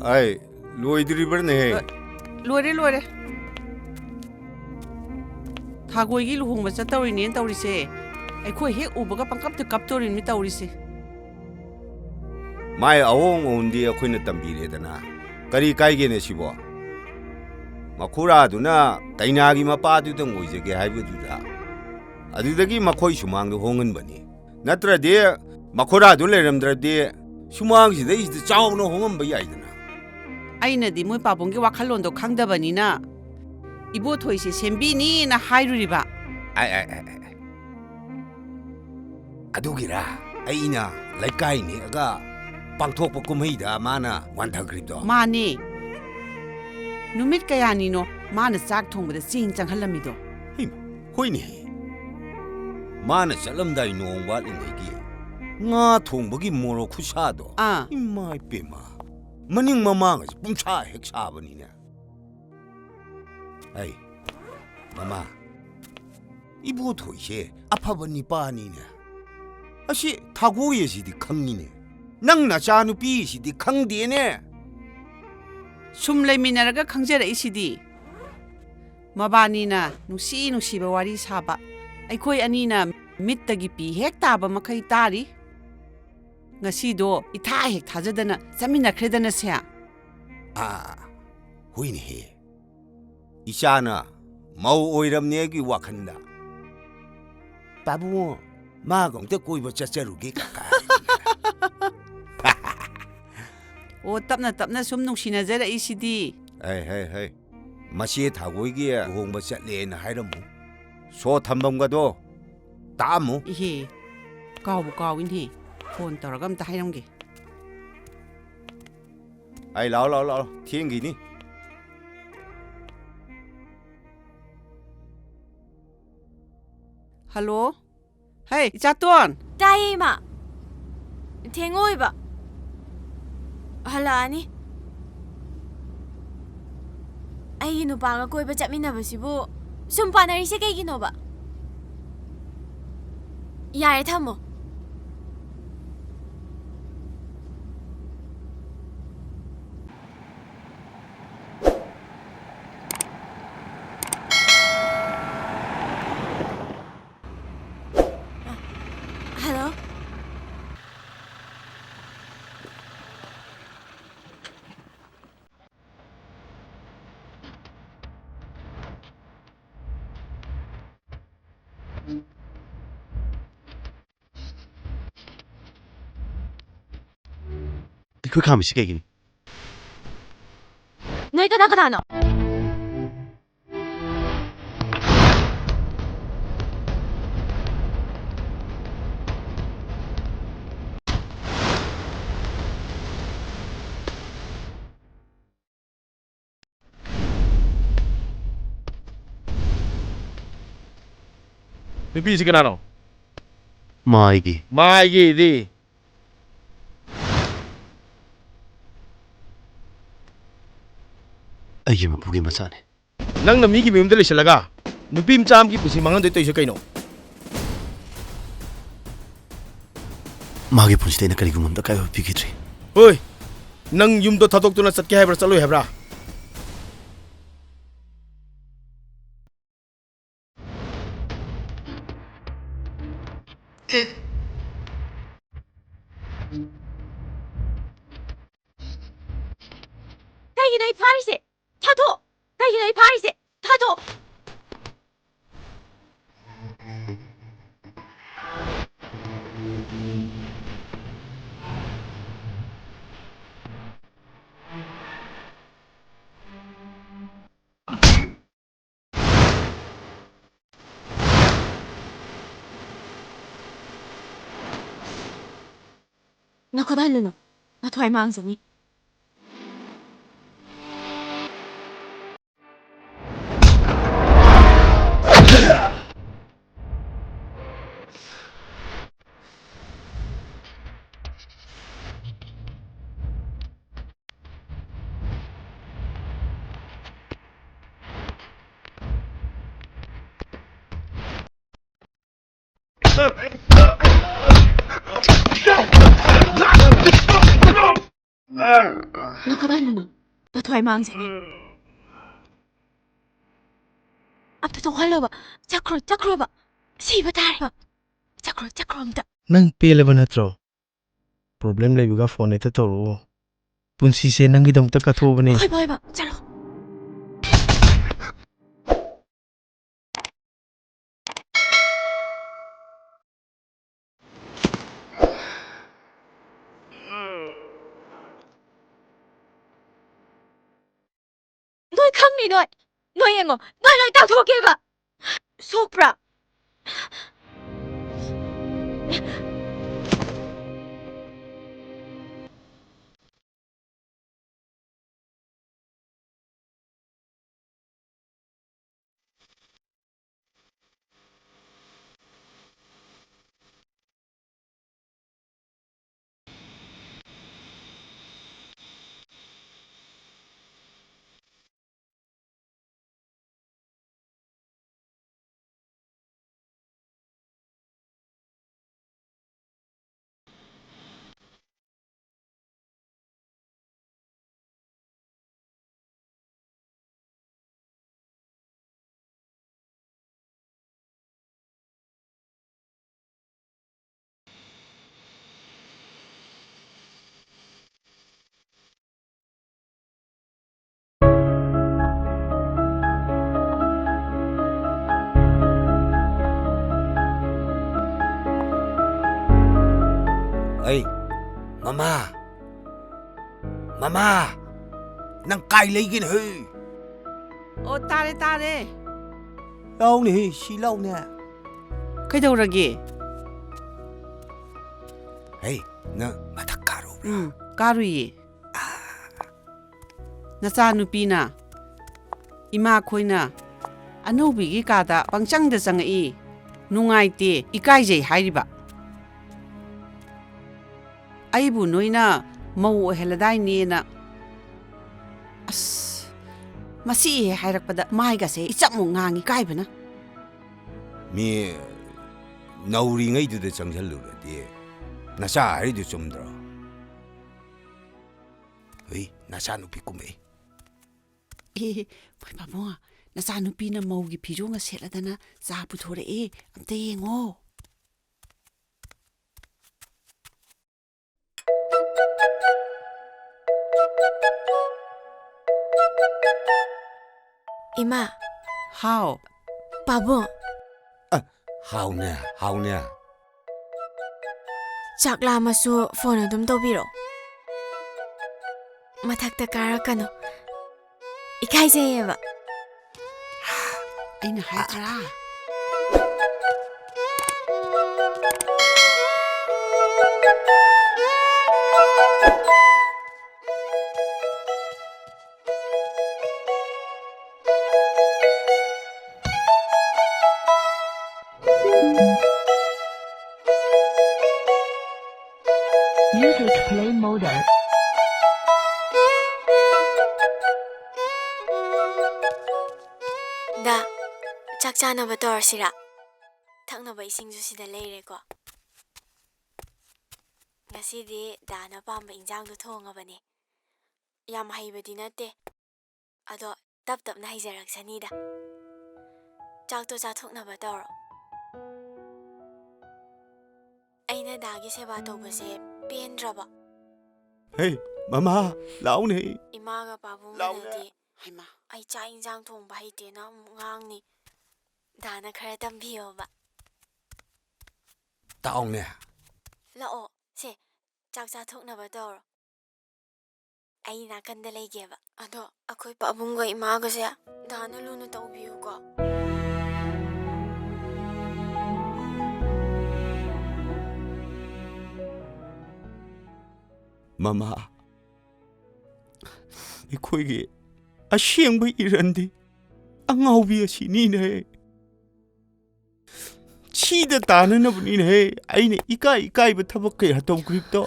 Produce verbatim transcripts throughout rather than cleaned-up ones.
ꯑꯩ ꯂꯣꯏꯗ꯭ꯔꯤꯕ꯭ꯔꯅꯦꯍꯦ? ꯑ, ꯂꯣꯏꯔꯦ, ꯂꯣꯏꯔꯦ꯫ ꯊꯥꯒꯣꯏꯒꯤ ꯂꯨꯍꯣꯡꯕ ꯆꯠꯇꯧꯔꯤꯅꯦꯅ ꯇꯧꯔꯤꯁꯦ꯫ ꯑꯩꯈꯣꯏ ꯍꯦꯛ ꯎꯕꯒ ꯄꯪꯀꯞꯇ ꯀꯞꯇꯣꯔꯤꯅꯤ ꯇꯧꯔꯤꯁꯦ꯫ ꯃꯥꯏ ꯑꯍꯣꯡ ꯑꯍꯣꯟꯗꯤ ꯑꯩꯈꯣꯏꯅ ꯇꯝꯕꯤꯔꯦꯗꯅ꯫ ꯀꯔꯤ ꯀꯥꯏꯒꯦꯅꯦ ꯁꯤꯕꯣ? ꯃꯈꯨꯔꯥꯗꯨꯅ ꯀꯩꯅꯥꯒꯤ ꯃꯄꯥꯗꯨꯗꯪ ꯑꯣꯏꯖꯒꯦ ꯍꯥꯏꯕꯗꯨꯗ, ꯑꯗꯨꯗꯒꯤ ꯃꯈꯣꯏ ꯁꯨꯃꯥꯡꯗ ꯍꯣꯡꯍꯟꯕꯅꯤ꯫ ꯅꯠꯇ꯭ꯔꯗꯤ ꯃꯈꯨꯔꯥꯗꯨ ꯂꯩꯔꯝꯗ꯭ꯔꯗꯤ ꯁꯨꯃꯥꯡꯁꯤꯗꯩꯁꯤꯗ ꯆꯥꯎꯅ ꯍꯣꯡꯉꯝꯕ ꯌꯥꯏꯗꯅ꯫ ꯑꯩꯅꯗꯤ ꯃꯣꯏ ꯄꯥꯕꯨꯡꯒꯤ ꯋꯥꯈꯜꯂꯣꯟꯗꯣ ꯈꯪꯗꯕꯅꯤꯅ ꯏꯕꯣꯊꯣꯏꯁꯦ ꯁꯦꯝꯕꯤꯅꯤꯅ ꯍꯥꯏꯔꯨꯔꯤꯕ꯫ ꯑꯥꯏ, ꯑꯥꯏ, ꯑꯥꯏ, ꯑꯥꯏ, ꯑꯥꯏ꯫ ꯑꯗꯨꯒꯤꯔꯥ ꯑꯩꯅ ꯂꯩꯀꯥꯏ ꯅꯦꯛꯑꯒ ꯄꯥꯡꯊꯣꯛꯄ ꯀꯨꯝꯍꯩꯗ ꯃꯥꯅ ꯋꯥꯟꯊꯈ꯭ꯔꯤꯕꯗꯣ? ꯃꯥꯅꯦ꯫ ꯅꯨꯃꯤꯠ ꯀꯌꯥꯅꯤꯅꯣ ꯃꯥꯅ ꯆꯥꯛ ꯊꯣꯡꯕꯗ ꯆꯦꯡ ꯆꯪꯍꯜꯂꯝꯃꯤꯗꯣ? ꯍꯩꯃꯥ, ꯍꯣꯏꯅꯦꯍꯦ꯫ ꯃꯥꯅ ꯆꯠꯂꯝꯗꯥꯏ ꯅꯣꯡ ꯋꯥꯠꯂꯤꯉꯩꯒꯤ ꯉꯥ ꯊꯣꯡꯕꯒꯤ ꯃꯣꯔꯣꯛ ꯈꯨꯁꯥꯗꯣ꯫ ꯑꯥ꯫ ꯏꯃꯥ ꯏꯄꯦꯝꯃ꯫ ꯃꯅꯤꯡ ꯃꯃꯥꯡ ꯑꯁꯤ ꯄꯨꯡꯁꯥ ꯍꯦꯛ ꯁꯥꯕꯅꯤꯅꯦ꯫ ꯑꯩ, ꯃꯃꯥ, ꯏꯕꯣꯊꯣꯏꯁꯦ ꯑꯐꯕ ꯅꯤꯄꯥꯅꯤꯅꯦ꯫ ꯑꯁꯤ ꯊꯥꯒꯣꯏ ꯑꯁꯤꯗꯤ ꯈꯪꯉꯤꯅꯦ꯫ ꯅꯪ ꯅꯆꯥꯅꯨꯄꯤ ꯑꯁꯤꯗꯤ ꯈꯪꯗꯦꯅꯦ꯫ ꯁꯨꯝ ꯂꯩꯃꯤꯟꯅꯔꯒ ꯈꯪꯖꯔꯛꯏꯁꯤꯗꯤ꯫ ꯃꯕꯥꯅꯤꯅ ꯅꯨꯡꯁꯤ ꯅꯨꯡꯁꯤꯕ ꯋꯥꯔꯤ ꯁꯥꯕ, ꯑꯩꯈꯣꯏ ꯑꯅꯤꯅ ꯃꯤꯠꯇꯒꯤ ꯄꯤ ꯍꯦꯛ ꯇꯥꯕ ꯃꯈꯩ ꯇꯥꯔꯤ꯫ ꯉꯁꯤꯗꯣ ꯏꯊꯥ ꯍꯦꯛ ꯊꯥꯖꯗꯅ ꯆꯠꯃꯤꯟꯅꯈ꯭ꯔꯦꯗꯅꯁꯦ꯫ ꯑꯥ, ꯍꯣꯏꯅꯦꯍꯦ꯫ ꯏꯆꯥꯅ ꯃꯧ ꯑꯣꯏꯔꯝꯅꯦꯒꯤ ꯋꯥꯈꯜꯗ, "ꯄꯥꯕꯨꯡ, ꯃꯥꯒ ꯑꯝꯇ ꯀꯣꯏꯕ ꯆꯠꯆꯔꯨꯒꯦ, ꯀꯀꯥ"꯫ ꯑꯣ, ꯇꯞꯅ ꯇꯞꯅ ꯁꯨꯝ ꯅꯨꯡꯁꯤꯅꯖꯔꯛꯏꯁꯤꯗꯤ꯫ ꯍꯩ, ꯍꯩ, ꯍꯩ꯫ ꯃꯆꯦ ꯊꯥꯒꯣꯏꯒꯤ ꯂꯨꯍꯣꯡꯕ ꯆꯠꯂꯦꯅ ꯍꯥꯏꯔꯝꯃꯨ꯫ ꯁꯣ ꯊꯝꯐꯝꯒꯗꯣ ꯇꯥꯛꯑꯝꯃꯨ꯫ ꯏꯍꯦ, ꯀꯥꯎꯕꯨ ꯀꯥꯎꯏꯅꯦ꯫ ꯐꯣꯟ ꯇꯧꯔꯒ ꯑꯝꯇ ꯍꯥꯏꯔꯝꯒꯦ꯫ ꯑꯩ, ꯂꯥꯛꯑꯣ, ꯂꯥꯛꯑꯣ, ꯂꯥꯛꯑꯣ꯫ ꯊꯦꯡꯈꯤꯅꯤ꯫ ꯍꯜꯂꯣ? ꯍꯩ, ꯏꯆꯥꯇꯣꯟ! ꯇꯥꯏꯌꯦ, ꯏꯃꯥ꯫ ꯊꯦꯡꯉꯣꯏꯕ꯫ ꯍꯜꯂꯛꯑꯅꯤ꯫ ꯑꯩꯒꯤ ꯅꯨꯄꯥꯒ ꯀꯣꯏꯕ ꯆꯠꯃꯤꯟꯅꯕꯁꯤꯕꯨ ꯁꯨꯝ ꯄꯥꯅꯔꯤꯁꯦ ꯀꯩꯒꯤꯅꯣꯕ? ꯌꯥꯔꯦ, ꯊꯝꯃꯣ꯫ ꯑꯩꯈꯣꯏ ꯈꯥꯝꯃꯤꯁꯤ ꯀꯩꯒꯤꯅꯣ? ꯅꯣꯏ ꯀꯅꯥ ꯀꯅꯥꯅꯣ? ꯅꯨꯄꯤꯁꯤ ꯀꯅꯥꯅꯣ? ꯃꯥꯏꯒꯤ꯫ ꯃꯥꯏꯒꯤꯗꯤ꯫ ꯑꯩꯒꯤ ꯃꯄꯨꯒꯤ ꯃꯆꯥꯅꯤ꯫ ꯅꯪꯅ ꯃꯤꯒꯤ ꯃꯌꯨꯝꯗ ꯂꯩꯁꯤꯜꯂꯒ ꯅꯨꯄꯤ ꯃꯆꯥ ꯑꯃꯒꯤ ꯄꯨꯟꯁꯤ ꯃꯥꯡꯍꯟꯗꯣꯏ ꯇꯧꯔꯤꯁꯦ ꯀꯩꯅꯣ? ꯃꯥꯒꯤ ꯄꯨꯟꯁꯤꯗ ꯑꯩꯅ ꯀꯔꯤꯒꯨꯝꯕ ꯑꯝꯇ ꯑꯀꯥꯏꯕ ꯄꯤꯈꯤꯗ꯭ꯔꯤ꯫ ꯍꯣꯏ, ꯅꯪ ꯌꯨꯝꯗꯣ ꯊꯥꯗꯣꯛꯇꯨꯅ ꯆꯠꯀꯦ ꯍꯥꯏꯕ꯭ꯔꯥ, ꯆꯠꯂꯣꯏ ꯍꯥꯏꯕ꯭ꯔꯥ? ꯀꯩꯒꯤꯅꯣ ꯑꯩ ꯐꯥꯔꯤꯁꯦ? ꯊꯥꯗꯣꯛ! ꯀꯩꯒꯤꯅꯣ ꯑꯩ ꯐꯥꯔꯤꯁꯦ? ꯊꯥꯗꯣꯛ! ꯅꯈꯣꯏꯕꯥ ꯍꯜꯂꯨꯅꯨ꯫ ꯅꯊ꯭ꯋꯥꯏ ꯃꯥꯡꯖꯅꯤ꯫ ꯅꯈꯣꯏꯕꯥ ꯍꯜꯂꯨꯅꯨ꯫ ꯅꯊ꯭ꯋꯥꯏ ꯃꯥꯡꯖꯅꯤ꯫ ꯑꯝꯇ ꯇꯣꯛꯍꯜꯂꯣꯕ꯫ ꯆꯠꯈ꯭ꯔꯣ, ꯆꯠꯈ꯭ꯔꯣꯕ꯫ ꯁꯤꯕ ꯇꯥꯔꯦꯕ꯫ ꯆꯠꯈ꯭ꯔꯣ, ꯆꯠꯈ꯭ꯔꯣ ꯑꯝꯇ꯫ ꯅꯪ ꯄꯦꯜꯂꯕ ꯅꯠꯇ꯭ꯔꯣ? ꯄ꯭ꯔꯣꯕ꯭ꯂꯦꯝ ꯂꯩꯕꯒ ꯐꯣꯟ ꯍꯦꯛꯇ ꯇꯧꯔꯛꯑꯣ꯫ ꯄꯨꯟꯁꯤꯁꯦ ꯅꯪꯒꯤꯗꯃꯛꯇ ꯀꯠꯊꯣꯛꯑꯕꯅꯦ꯫ ꯍꯣꯏꯕ, ꯍꯣꯏꯕ, ꯆꯠꯂꯣ꯫ ꯅꯣꯏ, ꯅꯣꯏ ꯌꯦꯡꯉꯣ, ꯅꯣꯏ ꯂꯣꯏ ꯇꯥꯛꯊꯣꯛꯀꯦꯕ꯫ ꯁꯣꯛꯄ꯭ꯔꯥ? ꯑꯩ, ꯃꯃꯥ! ꯃꯃꯥ! ꯅꯪ ꯀꯥꯏ ꯂꯩꯒꯦꯅꯦ, ꯍꯩ? ꯑꯣ, ꯇꯥꯔꯦ, ꯇꯥꯔꯦ꯫ ꯂꯥꯎꯅꯦ, ꯍꯩ, ꯁꯤ ꯂꯥꯎꯅꯦ꯫ ꯀꯩꯗꯧꯔꯒꯦ? ꯍꯩ, ꯅꯪ ꯃꯊꯛ ꯀꯥꯔꯨꯕ꯭ꯔꯥ? ꯎꯝ, ꯀꯥꯔꯨꯏꯌꯦ꯫ ꯅꯆꯥꯅꯨꯄꯤꯅ ꯏꯃꯥ ꯈꯣꯏꯅ ꯑꯅꯧꯕꯤꯒꯤ ꯀꯥꯗ ꯄꯪꯆꯪꯗ ꯆꯪꯉꯛꯏ, ꯅꯨꯡꯉꯥꯏꯇꯦ, ꯏꯀꯥꯏꯖꯩ ꯍꯥꯏꯔꯤꯕ꯫ ꯑꯩꯕꯨ ꯅꯣꯏꯅ ꯃꯧ ꯑꯣꯏꯍꯜꯂꯗꯥꯏꯅꯦꯅ꯫ ꯑꯁ, ꯃꯁꯤ ꯍꯦꯛ ꯍꯥꯏꯔꯛꯄꯗ ꯃꯥꯏꯒꯁꯦ ꯏꯆꯝꯃꯨꯛ ꯉꯥꯡꯉꯤ ꯏꯀꯥꯏꯕꯅ꯫ ꯃꯤ ꯅꯧꯔꯤꯉꯩꯗꯨꯗ ꯆꯪꯁꯤꯜꯂꯨꯔꯗꯤ ꯅꯆꯥ ꯍꯥꯏꯔꯤꯗꯨ ꯆꯨꯝꯗ꯭ꯔꯣ? ꯍꯨꯏ, ꯅꯆꯥꯅꯨꯄꯤ ꯀꯨꯝꯃꯛꯏ꯫ ꯑꯦ, ꯃꯣꯏ ꯄꯥꯕꯨꯡ, ꯅꯆꯥꯅꯨꯄꯤꯅ ꯃꯧꯒꯤ ꯐꯤꯖꯣꯜꯒ ꯁꯦꯠꯂꯗꯅ ꯆꯥ ꯄꯨꯊꯣꯔꯛꯑꯦ, ꯑꯝꯇ ꯌꯦꯡꯉꯣ꯫ ꯏꯃꯥ꯫ ꯍꯥꯎ꯫ ꯄꯥꯕꯨꯡ꯫ ꯑ, ꯍꯥꯎꯅꯦ, ꯍꯥꯎꯅꯦ꯫ ꯆꯥꯛ ꯂꯥꯝꯃꯁꯨ ꯐꯣꯟ ꯑꯗꯨꯝ ꯇꯧꯕꯤꯔꯣ꯫ ꯃꯊꯛꯇ ꯀꯥꯔꯛꯀꯅꯨ꯫ ꯏꯀꯥꯏꯖꯩꯌꯦꯕ꯫ ꯑꯩꯅ ꯍꯥꯏꯗ꯭ꯔꯥ? Music play mode. ꯗꯥ, ꯆꯥꯛ ꯆꯥꯅꯕ ꯇꯧꯔꯁꯤꯔꯥ? ꯊꯛꯅꯕ ꯏꯁꯤꯡꯁꯨ ꯁꯤꯗ ꯂꯩꯔꯦꯀꯣ꯫ ꯉꯁꯤꯗꯤ ꯗꯥꯅ ꯄꯥꯝꯕ ꯏꯟꯖꯥꯡꯗꯣ ꯊꯣꯡꯉꯕꯅꯦ꯫ ꯌꯥꯝ ꯍꯩꯕꯗꯤ ꯅꯠꯇꯦ, ꯑꯗꯣ ꯇꯞ ꯇꯞꯅ ꯍꯩꯖꯔꯛꯁꯅꯤꯗ꯫ ꯆꯥꯛꯇꯣ ꯆꯥꯊꯣꯛꯅꯕ ꯇꯧꯔꯣ꯫ ꯑꯩꯅ ꯗꯥꯒꯤ ꯁꯦꯕꯥ ꯇꯧꯕꯁꯦ ꯄꯦꯟꯗ꯭ꯔꯕꯣ? ꯍꯦ, ꯃꯃꯥ, ꯂꯥꯎꯅꯦ꯫ ꯏꯃꯥꯒ ꯄꯥꯕꯨꯡꯒꯅꯗꯤ ꯂꯥꯎꯅꯦ꯫ ꯍꯩꯃꯥ꯫ ꯑꯩ ꯆꯥꯛ ꯏꯟꯖꯥꯡ ꯊꯣꯡꯕ ꯍꯩꯇꯦꯅ ꯑꯃꯨꯛ ꯉꯥꯡꯅꯤ꯫ ꯗꯥꯅ ꯈꯔ ꯇꯝꯕꯤꯌꯣꯕ꯫ ꯇꯥꯎꯅꯦ꯫ ꯂꯥꯛꯑꯣ, ꯁꯦ, ꯆꯥꯛ ꯆꯥꯊꯣꯛꯅꯕ ꯇꯧꯔꯣ꯫ ꯑꯩ ꯅꯥꯀꯟꯗ ꯂꯩꯒꯦꯕ꯫ ꯑꯗꯣ ꯑꯩꯈꯣꯏ ꯄꯥꯕꯨꯡꯒ ꯏꯃꯥꯒꯁꯦ ꯗꯥꯅ ꯂꯨꯅ ꯇꯧꯕꯤꯌꯨꯀꯣ꯫ ꯃꯃꯥ, ꯑꯩꯈꯣꯏꯒꯤ ꯑꯁꯦꯡꯕ ꯏꯔꯟꯗꯤ ꯑꯉꯥꯎꯕꯤ ꯑꯁꯤꯅꯤꯅꯦ꯫ ꯁꯤꯗ ꯇꯥꯅꯅꯕꯅꯤꯅꯦꯍꯦ ꯑꯩꯅ ꯏꯀꯥꯏ ꯏꯀꯥꯏꯕ ꯊꯕꯛ ꯀꯌꯥ ꯇꯧꯈ꯭ꯔꯤꯕꯗꯣ꯫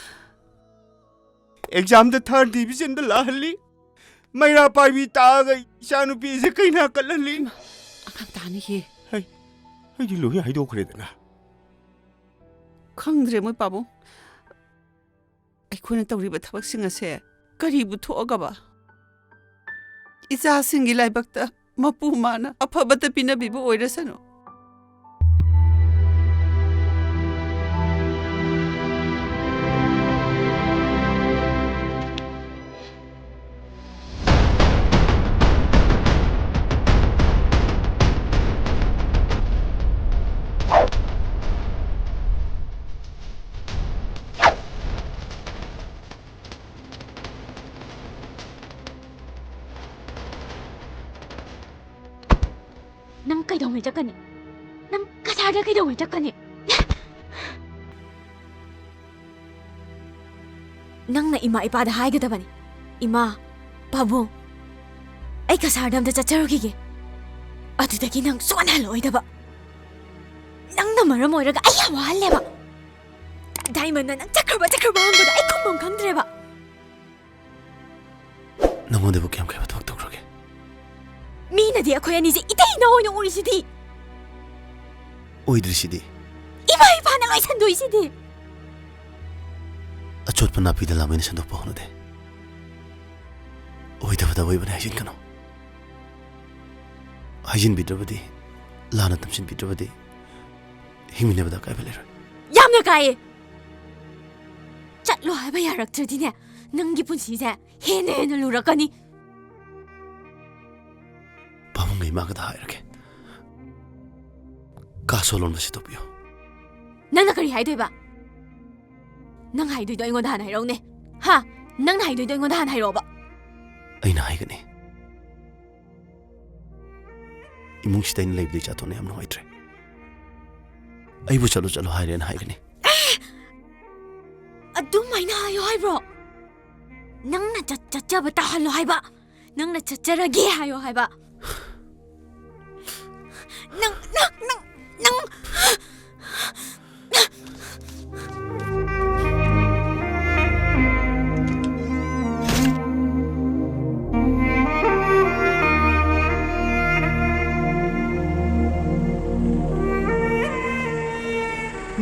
ꯑꯦꯛꯖꯥꯝꯗ ꯊꯥꯔꯠ ꯗꯤꯕꯤꯖꯟꯗ ꯂꯥꯛꯍꯜꯂꯤ꯫ ꯃꯩꯔꯥ ꯄꯥꯏꯕꯤ ꯇꯥꯛꯑꯒ ꯏꯆꯥꯅꯨꯄꯤꯁꯦ ꯀꯩꯅꯥ ꯀꯠꯍꯜꯂꯤ꯫ ꯑꯉꯥꯡ ꯇꯥꯅꯤꯍꯦ꯫ ꯍꯩ, ꯑꯩꯗꯤ ꯂꯣꯏ ꯍꯥꯏꯗꯣꯛꯈ꯭ꯔꯦꯗꯅ꯫ ꯈꯪꯗ꯭ꯔꯦ ꯃꯣꯏ ꯄꯥꯕꯨꯡ꯫ ꯑꯩꯈꯣꯏꯅ ꯇꯧꯔꯤꯕ ꯊꯕꯛꯁꯤꯡ ꯑꯁꯦ ꯀꯔꯤꯕꯨ ꯊꯣꯛꯑꯒꯕ? ꯏꯆꯥꯁꯤꯡꯒꯤ ꯂꯥꯏꯕꯛꯇ ꯃꯄꯨ ꯃꯥꯅ ꯑꯐꯕꯇ ꯄꯤꯅꯕꯤꯕ ꯑꯣꯏꯔꯁꯅꯨ꯫ ꯀꯩꯗꯧꯉꯩ ꯆꯠꯀꯅꯤ? ꯅꯪ ꯀꯁꯥꯔꯗ ꯀꯩꯗꯧꯉꯩ ꯆꯠꯀꯅꯤ? ꯅꯪꯅ ꯏꯃꯥ ꯏꯄꯥꯗ ꯍꯥꯏꯒꯗꯕꯅꯤ, "ꯏꯃꯥ, ꯄꯥꯕꯨꯡ, ꯑꯩ ꯀꯁꯥꯔꯗ ꯑꯝꯇ ꯆꯠꯆꯔꯨꯈꯤꯒꯦ꯫ ꯑꯗꯨꯗꯒꯤ ꯅꯪ ꯁꯨꯛꯍꯟ ꯍꯜꯂꯛꯑꯣꯏꯗꯕ꯫ ꯅꯪꯅ ꯃꯔꯝ ꯑꯣꯏꯔꯒ ꯑꯩ ꯌꯥꯝ ꯋꯥꯍꯜꯂꯦꯕ꯫ ꯗꯥꯏꯃꯟꯅ ꯅꯪ ꯆꯠꯈ꯭ꯔꯕ ꯆꯠꯈ꯭ꯔꯕ ꯍꯪꯕꯗ ꯑꯩ ꯈꯨꯝꯐꯝ ꯈꯪꯗ꯭ꯔꯦꯕ꯫" ꯅꯪꯉꯣꯟꯗꯕꯨ ꯀꯌꯥꯝ ꯀꯌꯥꯝ ꯊꯕꯛ ꯇꯧꯈ꯭ꯔꯒꯦ? ꯃꯤꯅꯗꯤ ꯑꯩꯈꯣꯏ ꯑꯅꯤꯁꯦ ꯏꯇꯩ ꯏꯅꯥꯎ ꯑꯣꯏꯅ ꯎꯔꯤꯁꯤꯗꯤ꯫ ꯑꯣꯏꯗ꯭ꯔꯤꯁꯤꯗꯤ? ꯏꯃꯥ ꯏꯄꯥꯅ ꯉꯥꯏꯁꯟꯗꯣꯏꯁꯤꯗꯤ꯫ ꯑꯆꯣꯠꯄ ꯅꯥꯄꯤꯗ ꯂꯥꯃꯩꯅ ꯁꯟꯗꯣꯛꯄ ꯍꯧꯅꯗꯦ꯫ ꯑꯣꯏꯗꯕꯗ ꯑꯣꯏꯕꯅꯦ ꯍꯥꯏꯖꯤꯟꯒꯅꯨ꯫ ꯍꯥꯏꯖꯤꯟꯕꯤꯗ꯭ꯔꯕꯗꯤ, ꯂꯥꯟꯅ ꯇꯝꯁꯤꯟꯕꯤꯗ꯭ꯔꯕꯗꯤ ꯍꯤꯡꯃꯤꯟꯅꯕꯗ ꯑꯀꯥꯏꯕ ꯂꯩꯔꯣꯏ꯫ ꯌꯥꯝꯅ ꯀꯥꯏꯌꯦ꯫ ꯆꯠꯂꯣ ꯍꯥꯏꯕ ꯌꯥꯔꯛꯇ꯭ꯔꯗꯤꯅꯦ, ꯅꯪꯒꯤ ꯄꯨꯟꯁꯤꯁꯦ ꯍꯦꯟꯅ ꯍꯦꯟꯅ ꯂꯨꯔꯛꯀꯅꯤ꯫ ꯄꯥꯕꯨꯡꯒ ꯏꯃꯥꯒꯗ ꯍꯥꯏꯔꯒꯦ꯫ ꯀꯥ ꯁꯣꯂꯣꯟꯕꯁꯤ ꯇꯣꯛꯄꯤꯌꯨ꯫ ꯅꯪꯅ ꯀꯔꯤ ꯍꯥꯏꯗꯣꯏꯕ? ꯅꯪ ꯍꯥꯏꯗꯣꯏꯗꯣ ꯑꯩꯉꯣꯟꯗ ꯍꯥꯟꯅ ꯍꯥꯏꯔꯛꯎꯅꯦ꯫ ꯍꯥ? ꯅꯪꯅ ꯍꯥꯏꯗꯣꯏꯗꯣ ꯑꯩꯉꯣꯟꯗ ꯍꯥꯟꯅ ꯍꯥꯏꯔꯛꯑꯣꯕ꯫ ꯑꯩꯅ ꯍꯥꯏꯒꯅꯤ꯫ ꯏꯃꯨꯡꯁꯤꯗ ꯑꯩꯅ ꯂꯩꯕꯗ ꯏꯆꯥꯇꯣꯟꯅ ꯌꯥꯝ ꯅꯨꯡꯉꯥꯏꯇ꯭ꯔꯦ꯫ ꯑꯩꯕꯨ ꯆꯠꯂꯨ ꯆꯠꯂꯨ ꯍꯥꯏꯔꯦꯅ ꯍꯥꯏꯒꯅꯤ꯫ ꯑꯗꯨꯃꯥꯏꯅ ꯍꯥꯏꯌꯣ ꯍꯥꯏꯕ꯭ꯔꯣ? ꯅꯪꯅ ꯆꯠ-, ꯆꯠꯆꯕ ꯇꯥꯍꯜꯂꯣ ꯍꯥꯏꯕ꯫ ꯅꯪꯅ ꯆꯠꯆꯔꯒꯦ ꯍꯥꯏꯌꯣ ꯍꯥꯏꯕ꯫ ꯅꯪ, ꯅꯪ, ꯅꯪ, ꯅꯪ꯫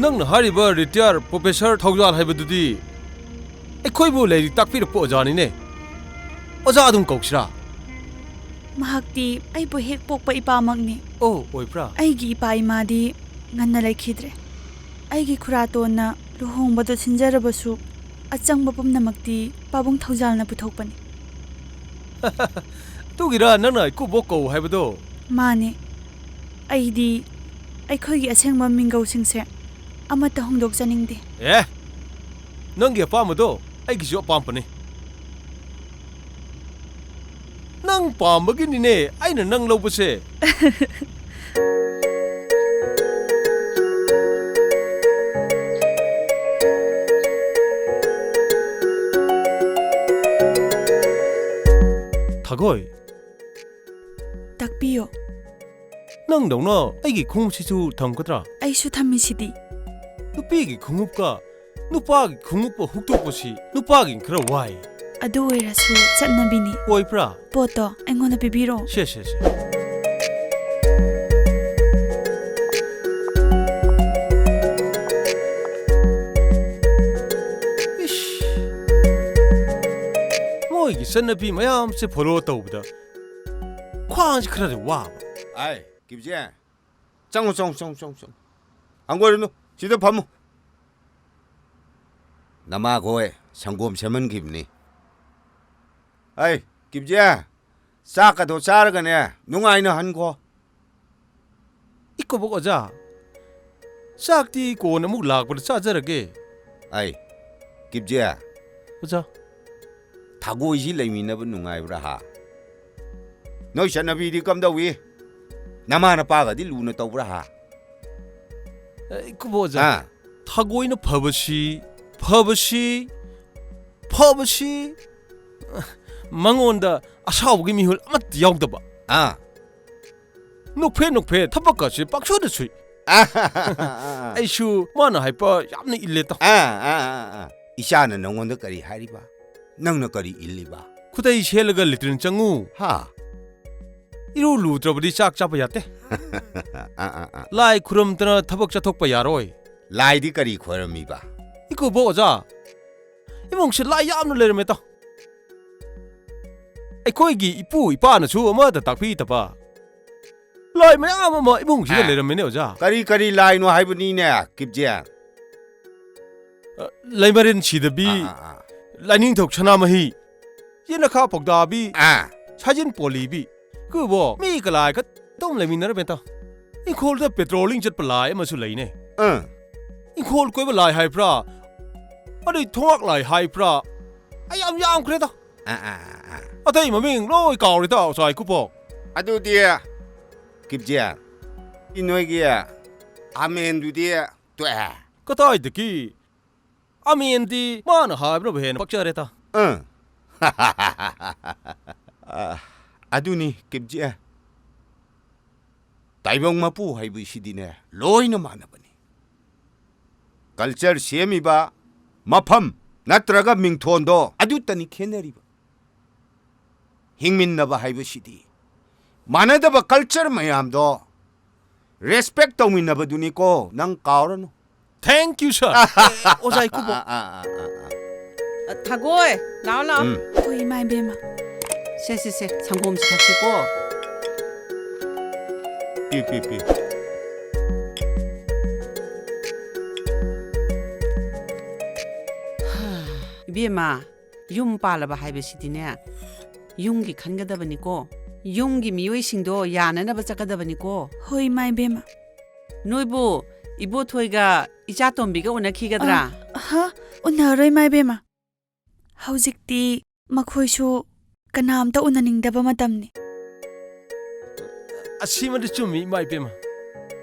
ꯅꯪꯅ ꯍꯥꯏꯔꯤꯕ ꯔꯤꯇꯥꯌꯔ ꯄ꯭ꯔꯣꯐꯦꯁꯔ ꯊꯧꯖꯥꯜ ꯍꯥꯏꯕꯗꯨꯗꯤ ꯑꯩꯈꯣꯏꯕꯨ ꯂꯥꯏꯔꯤꯛ ꯇꯥꯛꯄꯤꯔꯛꯄ ꯑꯣꯖꯥꯅꯤꯅꯦ꯫ ꯑꯣꯖꯥ ꯑꯗꯨꯝ ꯀꯧꯁꯤꯔꯥ? ꯃꯍꯥꯛꯇꯤ ꯑꯩꯕꯨ ꯍꯦꯛ ꯄꯣꯛꯄ ꯏꯄꯥꯃꯛꯅꯤ꯫ ꯑꯣ, ꯑꯣꯏꯕ꯭ꯔꯥ? ꯑꯩꯒꯤ ꯏꯄꯥ ꯏꯃꯥꯗꯤ ꯉꯟꯅ ꯂꯩꯈꯤꯗ꯭ꯔꯦ꯫ ꯑꯩꯒꯤ ꯈꯨꯔꯥꯇꯣꯟꯅ ꯂꯨꯍꯣꯡꯕꯗꯨ ꯁꯤꯟꯖꯔꯕꯁꯨ, ꯑꯆꯪꯕ ꯄꯨꯝꯅꯃꯛꯇꯤ ꯄꯥꯕꯨꯡ ꯊꯧꯖꯥꯜꯅ ꯄꯨꯊꯣꯛꯄꯅꯤ꯫ ꯑꯗꯨꯒꯤꯔꯥ ꯅꯪꯅ ꯏꯀꯨꯕꯣꯛ ꯀꯧ ꯍꯥꯏꯕꯗꯣ? ꯃꯥꯅꯦ꯫ ꯑꯩꯗꯤ ꯑꯩꯈꯣꯏꯒꯤ ꯑꯁꯦꯡꯕ ꯃꯤꯡꯒꯧꯁꯤꯡꯁꯦ ꯑꯃꯠꯇ ꯍꯣꯡꯗꯣꯛꯆꯅꯤꯡꯗꯦ꯫ ꯑꯦ, ꯅꯪꯒꯤ ꯑꯄꯥꯝꯕꯗꯣ ꯑꯩꯒꯤꯁꯨ ꯑꯄꯥꯝꯕꯅꯤ꯫ ꯅꯪ ꯄꯥꯝꯕꯒꯤꯅꯤꯅꯦ ꯑꯩꯅ ꯅꯪ ꯂꯧꯕꯁꯦ꯫ ꯊꯥꯒꯣꯏ꯫ ꯇꯥꯛꯄꯤꯌꯣ꯫ ꯅꯪꯗꯧꯅ ꯑꯩꯒꯤ ꯈꯣꯡꯎꯞꯁꯤꯁꯨ ꯊꯝꯒꯗ꯭ꯔꯥ? ꯑꯩꯁꯨ ꯊꯝꯃꯤꯁꯤꯗꯤ꯫ ꯅꯨꯄꯤꯒꯤ ꯈꯣꯡꯎꯞꯀ ꯅꯨꯄꯥꯒꯤ ꯈꯣꯡꯎꯞꯀ ꯍꯨꯛꯇꯣꯛꯄꯁꯤ ꯅꯨꯄꯥꯒꯤ ꯈꯔ ꯋꯥꯏ꯫ ꯑꯗꯨ ꯑꯣꯏꯔꯁꯨ ꯆꯠꯅꯕꯤꯅꯤ꯫ ꯑꯣꯏꯕ꯭ꯔꯥ? ꯄꯣꯠꯇꯣ ꯑꯩꯉꯣꯟꯗ ꯄꯤꯕꯤꯔꯣ꯫ ꯁꯦ, ꯁꯦ, ꯁꯦ꯫ ꯏꯁ꯫ ꯃꯣꯏꯒꯤ ꯆꯠꯅꯕꯤ ꯃꯌꯥꯝꯁꯦ follow ꯇꯧꯕꯗ ꯈ꯭ꯋꯥꯡꯁꯦ ꯈꯔꯗꯤ ꯋꯥꯕ꯫ ꯑꯥꯏ, ꯀꯤꯞꯖꯦ꯫ ꯆꯪꯉꯨ, ꯆꯪꯉꯨ, ꯆꯪꯉꯨ, ꯆꯪꯉꯨ, ꯆꯪꯉꯨ꯫ ꯍꯪꯒꯣꯏꯔꯨꯅꯨ, ꯁꯤꯗ ꯐꯝꯃꯨ꯫ ꯅꯃꯥꯈꯣꯏ ꯁꯪꯒꯣꯝ ꯁꯦꯝꯍꯟꯈꯤꯕꯅꯤ꯫ ꯑꯩ, ꯀꯤꯞꯖꯦ, ꯆꯥꯛꯀꯗꯣ ꯆꯥꯔꯒꯅꯦ, ꯅꯨꯡꯉꯥꯏꯅ ꯍꯟꯈꯣ꯫ ꯏꯀꯣꯕꯣꯛ ꯑꯣꯖꯥ, ꯆꯥꯛꯇꯤ ꯀꯣꯟꯅ ꯑꯃꯨꯛ ꯂꯥꯛꯄꯗ ꯆꯥꯖꯔꯒꯦ꯫ ꯑꯩ, ꯀꯤꯞꯖꯦ꯫ ꯑꯣꯖꯥ꯫ ꯊꯥꯒꯣꯏꯁꯤ ꯂꯩꯃꯤꯟꯅꯕ ꯅꯨꯡꯉꯥꯏꯕ꯭ꯔꯥ ꯍꯥ? ꯅꯣꯏ ꯆꯠꯅꯕꯤꯗꯤ ꯀꯝꯗꯧꯏ? ꯅꯃꯥ ꯅꯄꯥꯒꯗꯤ ꯂꯨꯅ ꯇꯧꯕ꯭ꯔꯥ ꯍꯥ? ꯑꯦ, ꯏꯀꯨꯕꯣꯛ ꯑꯣꯖꯥ, ꯑꯥ꯫ ꯊꯥꯒꯣꯏꯅ ꯐꯕꯁꯤ, ꯐꯕꯁꯤ, ꯐꯕꯁꯤ, ꯃꯉꯣꯟꯗ ꯑꯁꯥꯎꯕꯒꯤ ꯃꯤꯍꯨꯜ ꯑꯃꯠꯇ ꯌꯥꯎꯗꯕ꯫ ꯑꯥ꯫ ꯅꯣꯛꯐꯦꯠ ꯅꯣꯛꯐꯦꯠ ꯊꯕꯛꯀꯁꯦ ꯄꯥꯛꯁꯨꯗ ꯁꯨꯏ꯫ ꯑꯥ, ꯑꯥ, ꯑꯥ, ꯑꯥ, ꯑꯥ꯫ ꯑꯩꯁꯨ ꯃꯥꯅ ꯍꯥꯏꯕ ꯌꯥꯝꯅ ꯏꯜꯂꯦ ꯇꯥꯎ꯫ ꯑꯥ, ꯑꯥ, ꯑꯥ, ꯑꯥ, ꯑꯥ꯫ ꯏꯆꯥꯅ ꯅꯪꯉꯣꯟꯗ ꯀꯔꯤ ꯍꯥꯏꯔꯤꯕ? ꯅꯪꯅ ꯀꯔꯤ ꯏꯜꯂꯤꯕ? ꯈꯨꯗꯩ ꯁꯦꯠꯂꯒ ꯂꯦꯇ꯭ꯔꯤꯟ ꯆꯪꯉꯨ꯫ ꯍꯥ? ꯏꯔꯨ ꯂꯨꯗ꯭ꯔꯕꯗꯤ ꯆꯥꯛ ꯆꯥꯕ ꯌꯥꯗꯦ꯫ ꯑꯥ, ꯑꯥ, ꯑꯥ꯫ ꯂꯥꯏ ꯈꯨꯔꯨꯝꯗꯅ ꯊꯕꯛ ꯆꯠꯊꯣꯛꯄ ꯌꯥꯔꯣꯏ꯫ ꯂꯥꯏꯗꯤ ꯀꯔꯤ ꯈꯣꯏꯔꯝꯃꯤꯕ? ꯏꯀꯨꯕꯣꯛ ꯑꯣꯖꯥ, ꯏꯃꯨꯡꯁꯦ ꯂꯥꯏ ꯌꯥꯝꯅ ꯂꯩꯔꯝꯃꯦ ꯇꯥꯎ꯫ ꯑꯩꯈꯣꯏꯒꯤ ꯏꯄꯨ ꯏꯄꯥꯅꯁꯨ ꯑꯃꯠꯇ ꯇꯥꯛꯄꯤꯗꯕ ꯂꯥꯏ ꯃꯌꯥꯝ ꯑꯃ ꯏꯃꯨꯡꯁꯤꯗ ꯑꯥ꯫ ꯂꯩꯔꯝꯃꯦꯅꯦ ꯑꯣꯖꯥ꯫ ꯀꯔꯤ ꯀꯔꯤ ꯂꯥꯏꯅꯣ ꯍꯥꯏꯕꯅꯤꯅꯦ, ꯀꯤꯞꯖꯦ? ꯑ, ꯂꯩꯃꯔꯦꯟ ꯁꯤꯗꯕꯤ, ꯑꯥ, ꯑꯥ, ꯑꯥ꯫ ꯂꯥꯏꯅꯤꯡꯊꯧ ꯁꯅꯥꯃꯍꯤ, ꯌꯦꯅꯈꯥ ꯄꯧꯗꯥꯕꯤ, ꯑꯥ꯫ ꯁꯥꯖꯤꯟ ꯄꯣꯂꯤꯕꯤ꯫ ꯀꯨꯕꯣ, ꯃꯤ ꯀꯂꯥꯏ ꯈꯛꯇ ꯑꯗꯨꯝ ꯂꯩꯃꯤꯟꯅꯔꯝꯃꯦ ꯇꯥꯎ꯫ ꯏꯪꯈꯣꯜꯗ ꯄꯦꯇ꯭ꯔꯣꯂꯤꯡ ꯆꯠꯄ ꯂꯥꯏ ꯑꯃꯁꯨ ꯂꯩꯅꯦ꯫ ꯑꯥ꯫ ꯏꯪꯈꯣꯜ ꯀꯣꯏꯕ ꯂꯥꯏ ꯍꯥꯏꯕ꯭ꯔꯥ? ꯑꯗꯩ ꯊꯣꯡꯉꯥꯛ ꯂꯥꯏ ꯍꯥꯏꯕ꯭ꯔꯥ? ꯑꯩ ꯌꯥꯝ ꯌꯥꯝꯈ꯭ꯔꯦꯗ꯫ ꯑꯥ, ꯑꯥ, ꯑꯥ, ꯑꯥ꯫ ꯑꯇꯩ ꯃꯃꯤꯡ ꯂꯣꯏ ꯀꯥꯎꯔꯦꯗ, ꯑꯣꯖꯥ ꯏꯀꯨꯕꯣ꯫ ꯑꯗꯨꯗꯤ, ꯀꯤꯞꯖꯦ, ꯅꯣꯏꯒꯤ ꯑꯃꯦꯟꯗꯨꯗꯤ ꯇꯣꯛꯑꯦ꯫ ꯀꯗꯥꯏꯗꯒꯤ? ꯑꯃꯦꯟꯗꯤ ꯃꯥꯅ ꯍꯥꯏꯕꯅꯕꯨ ꯍꯦꯟꯅ ꯄꯛꯆꯔꯦꯗ꯫ ꯑ꯫ ꯑ, ꯑꯗꯨꯅꯤ, ꯀꯤꯞꯖꯤ꯫ ꯇꯥꯏꯕꯪ ꯃꯄꯨ ꯍꯥꯏꯕꯁꯤꯗꯤꯅꯦ, ꯂꯣꯏꯅ ꯃꯥꯟꯅꯕꯅꯤ꯫ ꯀꯜꯆꯔ ꯁꯦꯝꯃꯤꯕ ꯃꯐꯝ ꯅꯠꯇ꯭ꯔꯒ ꯃꯤꯡꯊꯣꯟꯗꯣ ꯑꯗꯨꯇꯅꯤ ꯈꯦꯠꯅꯔꯤꯕ꯫ ꯍꯤꯡꯃꯤꯟꯅꯕ ꯍꯥꯏꯕꯁꯤꯗꯤ ꯃꯥꯟꯅꯗꯕ ꯀꯜꯆꯔ ꯃꯌꯥꯝꯗꯣ ꯔꯦꯁꯄꯦꯛ ꯇꯧꯃꯤꯟꯅꯕꯗꯨꯅꯤꯀꯣ, ꯅꯪ ꯀꯥꯎꯔꯅꯨ꯫ Thank you, sir꯫ ꯑꯣꯖꯥ ꯏꯀꯨꯕꯣꯛ꯫ ꯑ, ꯊꯥꯒꯣꯏ, ꯂꯥꯛꯑꯣ, ꯂꯥꯛꯑꯣ꯫ ꯎꯝ꯫ ꯍꯣꯏ, ꯏꯃꯥ ꯏꯕꯦꯝꯃ꯫ ꯁꯦ, ꯁꯦ, ꯁꯦ, ꯁꯪꯒꯣꯝꯁꯤ ꯊꯛꯁꯤꯀꯣ꯫ ꯄꯤ, ꯄꯤ, ꯄꯤ꯫ ꯏꯕꯦꯝꯃ, ꯌꯨꯝ ꯄꯥꯜꯂꯕ ꯍꯥꯏꯕꯁꯤꯗꯤꯅꯦ, ꯌꯨꯝꯒꯤ ꯈꯟꯒꯗꯕꯅꯤꯀꯣ꯫ ꯌꯨꯝꯒꯤ ꯃꯤꯑꯣꯏꯁꯤꯡꯗꯣ ꯌꯥꯅꯅꯕ ꯆꯠꯀꯗꯕꯅꯤꯀꯣ꯫ ꯍꯣꯏ, ꯏꯃꯥ ꯏꯕꯦꯝꯃ꯫ ꯅꯣꯏꯕꯨ ꯏꯕꯣꯊꯣꯏꯒ ꯏꯆꯥꯇꯣꯝꯕꯤꯒ ꯎꯅꯈꯤꯒꯗ꯭ꯔꯥ? ꯑ, ꯍꯥ? ꯎꯅꯔꯣꯏ, ꯏꯃꯥ ꯏꯕꯦꯝꯃ꯫ ꯍꯧꯖꯤꯛꯇꯤ ꯃꯈꯣꯏꯁꯨ ꯀꯅꯥꯝꯇ ꯎꯅꯅꯤꯡꯗꯕ ꯃꯇꯝꯅꯤ꯫ ꯑꯁꯤꯃꯗꯤ ꯆꯨꯝꯃꯤ, ꯏꯃꯥ ꯏꯕꯦꯝꯃ꯫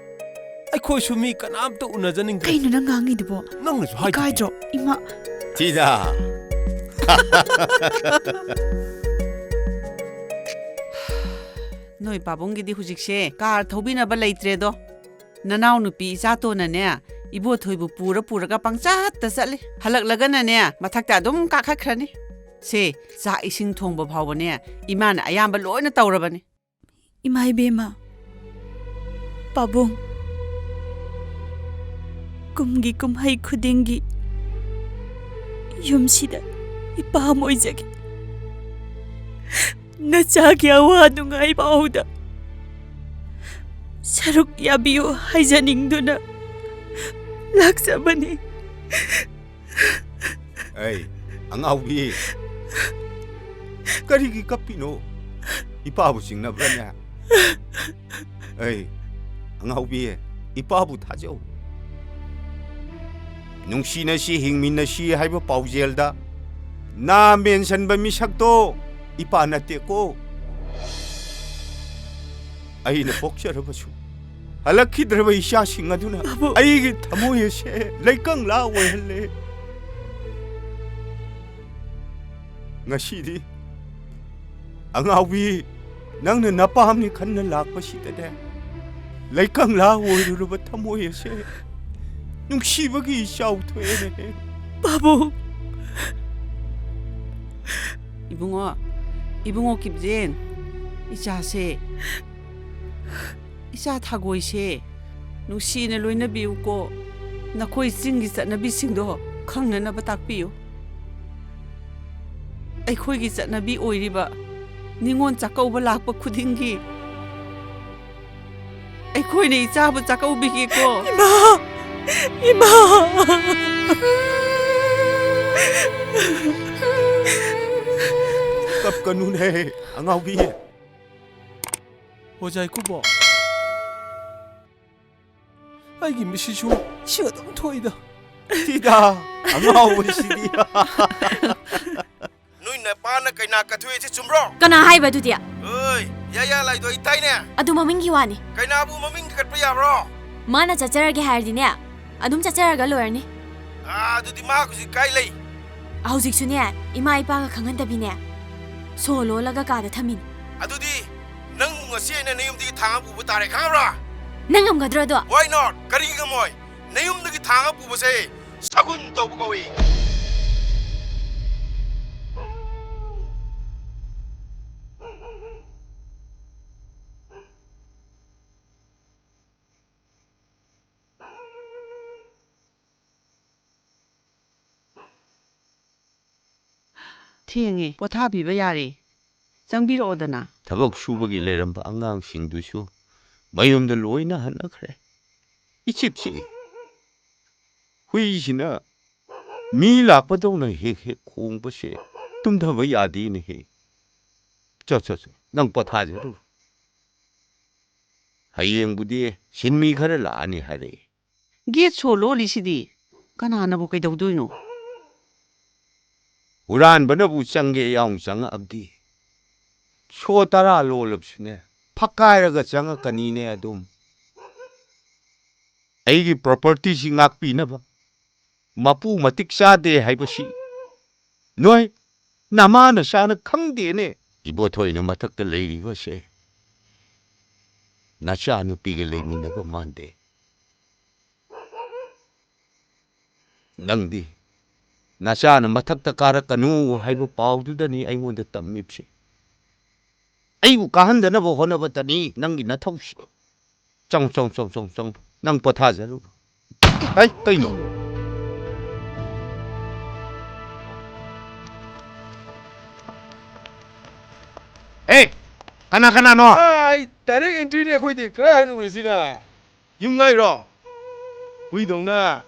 ꯑꯩꯈꯣꯏꯁꯨ ꯃꯤ ꯀꯅꯥꯝꯇ ꯎꯅꯖꯅꯤꯡꯗ꯭ꯔꯦ꯫ ꯀꯩꯅꯣ ꯅꯪ ꯉꯥꯡꯉꯤꯗꯨꯕꯣ? ꯅꯪꯅꯁꯨ ꯍꯥꯏꯗꯨꯗꯤ꯫ ꯏꯀꯥꯏꯗ꯭ꯔꯣ? ꯏꯃꯥ꯫ ꯊꯤꯗ꯫ ꯅꯣꯏ ꯄꯥꯕꯨꯡꯒꯤꯗꯤ ꯍꯧꯖꯤꯛꯁꯦ ꯀꯥꯔ ꯊꯧꯕꯤꯅꯕ ꯂꯩꯇ꯭ꯔꯦꯗꯣ꯫ ꯅꯅꯥꯎꯅꯨꯄꯤ ꯏꯆꯥꯇꯣꯟꯅꯅꯦ, ꯏꯕꯣꯊꯣꯏꯕꯨ ꯄꯨꯔ ꯄꯨꯔꯒ ꯄꯪꯆꯠꯇ ꯆꯠꯂꯤ꯫ ꯍꯜꯂꯛꯂꯒꯅꯅꯦ, ꯃꯊꯛꯇ ꯑꯗꯨꯝ ꯀꯥꯈꯠꯈ꯭ꯔꯅꯤ꯫ ꯁꯦ, ꯆꯥꯛ ꯏꯁꯤꯡ ꯊꯣꯡꯕ ꯐꯥꯎꯕꯅꯦ, ꯏꯃꯥꯅ ꯑꯌꯥꯝꯕ ꯂꯣꯏꯅ ꯇꯧꯔꯕꯅꯤ꯫ ꯏꯃꯥ ꯏꯕꯦꯝꯃ, ꯄꯥꯕꯨꯡ, ꯀꯨꯝꯒꯤ ꯀꯨꯝꯍꯩ ꯈꯨꯗꯤꯡꯒꯤ ꯌꯨꯝꯁꯤꯗ ꯏꯄꯥꯝ ꯑꯣꯏꯖꯒꯦ꯫ ꯅꯆꯥꯒꯤ ꯑꯋꯥ ꯅꯨꯡꯉꯥꯏ ꯄꯥꯎꯗ ꯁꯔꯨꯛ ꯌꯥꯕꯤꯌꯨ ꯍꯥꯏꯖꯅꯤꯡꯗꯨꯅ ꯂꯥꯛꯆꯕꯅꯤ꯫ ꯑꯩ, ꯑꯉꯥꯎꯕꯤ, ꯀꯔꯤꯒꯤ ꯀꯞꯄꯤꯅꯣ? ꯏꯄꯥꯕꯨ ꯆꯤꯡꯅꯕ꯭ꯔꯅꯦ? ꯑꯩ, ꯑꯉꯥꯎꯕꯤ, ꯏꯄꯥꯕꯨ ꯊꯥꯖꯧ꯫ ꯅꯨꯡꯁꯤꯅꯁꯤ, ꯍꯤꯡꯃꯤꯟꯅꯁꯤ ꯍꯥꯏꯕ ꯄꯥꯎꯖꯦꯜꯗ ꯅꯥ ꯃꯦꯟꯁꯟꯕ ꯃꯤꯁꯛꯇꯣ ꯏꯄꯥ ꯅꯠꯇꯦꯀꯣ꯫ ꯑꯩꯅ ꯄꯣꯛꯆꯔꯕꯁꯨ, ꯍꯜꯂꯛꯈꯤꯗ꯭ꯔꯕ ꯏꯆꯥꯁꯤꯡ ꯑꯗꯨꯅ ꯄꯥꯕꯨꯡ꯫ ꯑꯩꯒꯤ ꯊꯃꯣꯏ ꯑꯁꯦ ꯂꯩꯀꯪꯂꯥ ꯑꯣꯏꯍꯜꯂꯦ꯫ ꯉꯁꯤꯗꯤ ꯑꯉꯥꯎꯕꯤ, ꯅꯪꯅ ꯅꯄꯥꯝꯅꯤ ꯈꯟꯅ ꯂꯥꯛꯄꯁꯤꯗꯅꯦ, ꯂꯩꯀꯪꯂꯥ ꯑꯣꯏꯔꯨꯔꯕ ꯊꯃꯣꯏ ꯑꯁꯦ ꯅꯨꯡꯁꯤꯕꯒꯤ ꯏꯆꯥꯎ ꯊꯣꯛꯑꯦꯅꯦ꯫ ꯄꯥꯕꯨꯡ꯫ ꯏꯕꯨꯡꯉꯣ, ꯏꯕꯨꯡꯉꯣ ꯀꯤꯞꯖꯦꯟ, ꯏꯆꯥꯁꯦ, ꯏꯆꯥ ꯊꯥꯒꯣꯏꯁꯦ ꯅꯨꯡꯁꯤꯅ ꯂꯣꯏꯅꯕꯤꯌꯨꯀꯣ꯫ ꯅꯈꯣꯏ ꯆꯤꯡꯒꯤ ꯆꯠꯅꯕꯤꯁꯤꯡꯗꯣ ꯈꯪꯅꯅꯕ ꯇꯥꯛꯄꯤꯌꯨ꯫ ꯑꯩꯈꯣꯏꯒꯤ ꯆꯠꯅꯕꯤ ꯑꯣꯏꯔꯤꯕ ꯅꯤꯉꯣꯜ ꯆꯥꯛꯀꯧꯕ ꯂꯥꯛꯄ ꯈꯨꯗꯤꯡꯒꯤ ꯑꯩꯈꯣꯏꯅ ꯏꯆꯥꯕꯨ ꯆꯥꯛꯀꯧꯕꯤꯒꯦꯀꯣ꯫ ꯏꯃꯥ! ꯏꯃꯥ! ꯀꯞꯀꯅꯨꯅꯦ, ꯑꯉꯥꯎꯕꯤ꯫ ꯑꯣꯖꯥ ꯏꯀꯨꯕꯣꯛ, ꯑꯩꯒꯤ ꯃꯤꯠꯁꯤꯁꯨ ꯏꯁꯤꯡ ꯑꯗꯨꯝ ꯊꯣꯛꯏꯗ꯫ ꯁꯤꯗ ꯑꯉꯥꯎꯕꯁꯤꯗꯤ꯫ ꯅꯣꯏ ꯅꯄꯥꯅ ꯀꯩꯅꯥ ꯀꯠꯊꯣꯛꯏꯁꯦ ꯆꯨꯝꯕ꯭ꯔꯣ? ꯀꯅꯥ ꯍꯥꯏꯕ ꯑꯗꯨꯗꯤ? ꯑꯣꯏ, ꯌꯥꯌꯥ ꯂꯥꯏꯗꯣ ꯑꯩ ꯇꯥꯏꯅꯦ꯫ ꯑꯗꯨ ꯃꯃꯤꯡꯒꯤ ꯋꯥꯅꯤ꯫ ꯀꯩꯅꯥꯕꯨ ꯃꯃꯤꯡ ꯀꯠꯄ ꯌꯥꯕ꯭ꯔꯣ? ꯃꯥꯅ ꯆꯠꯆꯔꯒꯦ ꯍꯥꯏꯔꯗꯤꯅꯦ, ꯑꯗꯨꯝ ꯆꯠꯆꯔꯒ ꯂꯣꯏꯔꯅꯤ꯫ ꯑꯥ, ꯑꯗꯨꯗꯤ ꯃꯥ ꯍꯧꯖꯤꯛ ꯀꯥꯏ ꯂꯩ? ꯍꯧꯖꯤꯛꯁꯨꯅꯦ, ꯏꯃꯥ ꯏꯄꯥꯒ ꯈꯪꯍꯟꯗꯕꯤꯅꯦ, ꯁꯣ ꯂꯣꯜꯂꯒ ꯀꯥꯗ ꯊꯝꯃꯤꯅꯦ꯫ ꯑꯗꯨꯗꯤ ꯅꯪꯕꯨ ꯉꯁꯤ ꯑꯩꯅ ꯅꯌꯨꯝꯗꯒꯤ ꯊꯥꯡꯉ ꯄꯨꯕ ꯇꯥꯔꯦ, ꯈꯪꯉꯕ꯭ꯔꯥ? ꯅꯪ ꯉꯝꯒꯗ꯭ꯔꯣ ꯑꯗꯣ? Why not? ꯀꯔꯤ ꯉꯝꯃꯣꯏ? ꯅꯌꯨꯝꯗꯒꯤ ꯊꯥꯡꯉ ꯄꯨꯕꯁꯦ ꯁꯒꯨꯟ ꯇꯧꯕ ꯀꯧꯏ꯫ ꯊꯦꯡꯉꯦ, ꯄꯣꯊꯥꯕꯤꯕ ꯌꯥꯔꯦ꯫ ꯆꯪꯕꯤꯔꯛꯑꯣꯗꯅ꯫ ꯊꯕꯛ ꯁꯨꯕꯒꯤ ꯂꯩꯔꯝꯕ ꯑꯉꯥꯡꯁꯤꯡꯗꯨꯁꯨ ꯃꯌꯨꯝꯗ ꯂꯣꯏꯅ ꯍꯟꯅꯈ꯭ꯔꯦ꯫ ꯏꯆꯤꯛ ꯆꯤꯛꯏ꯫ ꯍꯨꯏꯁꯤꯅ ꯃꯤ ꯂꯥꯛꯄꯗꯧꯅ ꯍꯦꯛ ꯍꯦꯛ ꯈꯣꯡꯕꯁꯦ ꯇꯨꯝꯊꯕ ꯌꯥꯗꯦꯅꯦꯍꯦ꯫ ꯆꯣ, ꯆꯣ, ꯆꯣ, ꯅꯪ ꯄꯣꯊꯥꯖꯔꯨꯔꯣ꯫ ꯍꯌꯦꯡꯕꯨꯗꯤ ꯁꯤꯟꯃꯤ ꯈꯔ ꯂꯥꯛꯑꯅꯤ ꯍꯥꯏꯔꯛꯏ꯫ ꯒꯦꯠ ꯁꯣ ꯂꯣꯜꯂꯤꯁꯤꯗꯤ ꯀꯅꯥꯅꯕꯨ ꯀꯩꯗꯧꯗꯣꯏꯅꯣ? ꯍꯨꯔꯥꯟꯕꯅꯕꯨ ꯆꯪꯒꯦ ꯌꯥꯎꯅ ꯆꯪꯉꯛꯑꯕꯗꯤ ꯁꯣ ꯇꯔꯥ ꯂꯣꯜꯂꯕꯁꯨꯅꯦ, ꯐꯛꯀꯥꯏꯔꯒ ꯆꯪꯉꯛꯀꯅꯤꯅꯦ ꯑꯗꯨꯝ꯫ ꯑꯩꯒꯤ propertyꯁꯤ ꯉꯥꯛꯄꯤꯅꯕ ꯃꯄꯨ ꯃꯇꯤꯛ ꯆꯥꯗꯦ ꯍꯥꯏꯕꯁꯤ ꯅꯣꯏ ꯅꯃꯥ ꯅꯆꯥꯅ ꯈꯪꯗꯦꯅꯦ꯫ ꯏꯕꯣꯊꯣꯏꯅ ꯃꯊꯛꯇ ꯂꯩꯔꯤꯕꯁꯦ ꯅꯆꯥꯅꯨꯄꯤꯒ ꯂꯩꯃꯤꯟꯅꯕ ꯃꯥꯟꯗꯦ꯫ ꯅꯪꯗꯤ ꯅꯆꯥꯅ ꯃꯊꯛꯇ ꯀꯥꯔꯛꯀꯅꯨ ꯍꯥꯏꯕ ꯄꯥꯎꯗꯨꯗꯅꯤ ꯑꯩꯉꯣꯟꯗ ꯇꯝꯃꯤꯕꯁꯦ꯫ ꯑꯩꯕꯨ ꯀꯥꯍꯟꯗꯅꯕ ꯍꯣꯠꯅꯕꯇꯅꯤ ꯅꯪꯒꯤ ꯅꯊꯧꯁꯤ꯫ ꯆꯪ, ꯆꯪ, ꯆꯪ, ꯆꯪ, ꯆꯪ꯫ ꯅꯪ ꯄꯣꯊꯥꯖꯔꯨꯔꯣ꯫ ꯑꯩ, ꯀꯩꯅꯣ? ꯑꯦ, ꯀꯅꯥ ꯀꯅꯥꯅꯣ? ꯑꯥ, ꯑꯩ direct entryꯅꯦ ꯑꯩꯈꯣꯏꯗꯤ꯫ ꯀꯗꯥꯏ ꯍꯥꯏꯅꯨꯡꯉꯁꯤꯅ? ꯌꯨꯝ ꯉꯥꯏꯔꯣ? ꯍꯨꯏꯗꯧꯅ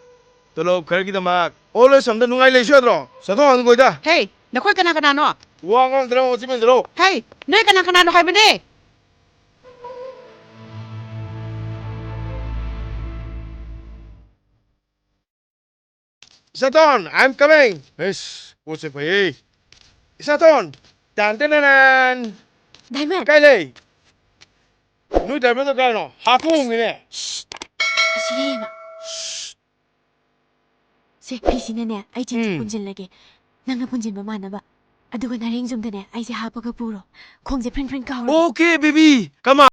ꯇꯣꯂꯣꯞ ꯈꯔꯒꯤꯗꯃꯛ old age homeꯗ ꯅꯨꯡꯉꯥꯏ ꯂꯩꯁꯨ ꯌꯥꯗ꯭ꯔꯣ? ꯆꯠꯊꯣꯛ ꯍꯥꯟꯒꯣꯏꯗ꯫ ꯍꯦ, ꯅꯈꯣꯏ ꯀꯅꯥ ꯀꯅꯥꯅꯣ? ꯋꯥ ꯉꯥꯡꯗꯅ ꯃꯆꯤꯟ ꯃꯦꯟꯁꯤꯜꯂꯣ꯫ ꯍꯦ, ꯅꯣꯏ ꯀꯅꯥ ꯀꯅꯥꯅꯣ ꯍꯥꯏꯕꯅꯦ? ꯏꯁꯥꯇꯣꯟ, I am coming. ꯑꯩꯁ, ꯄꯣꯠꯁꯦ ꯐꯩꯌꯦ꯫ ꯏꯁꯥꯇꯣꯟ, ꯇꯥꯟ ꯇꯦꯅꯦꯅꯦꯟ꯫ ꯗꯥꯏꯃꯟ꯫ ꯀꯥꯏ ꯂꯩ? ꯅꯣꯏ ꯗꯥꯏꯃꯟꯗꯣ ꯀꯥꯏꯅꯣ? ꯍꯥꯞꯄ ꯍꯣꯡꯉꯤꯅꯦ꯫ ꯁꯤ ꯂꯩꯌꯦꯕ꯫ ꯁꯦ, ꯐꯤꯁꯤꯅꯅꯦ, ꯑꯩ ꯆꯤꯟꯁꯤ ꯎꯝ꯫ ꯄꯨꯟꯁꯤꯜꯂꯒꯦ꯫ ꯅꯪꯅ ꯄꯨꯟꯁꯤꯟꯕ ꯃꯥꯟꯅꯕ꯫ ꯑꯗꯨꯒ ꯅꯥꯔꯦꯡ ꯌꯨꯝꯗꯅꯦ, ꯑꯩꯁꯦ ꯍꯥꯞꯄꯒ ꯄꯨꯔꯣ꯫ ꯈꯣꯡꯁꯦ ꯐ꯭ꯔꯤꯟ ꯐ꯭ꯔꯤꯟ ꯀꯥꯎꯔꯒ꯫ Okay, baby. Come on.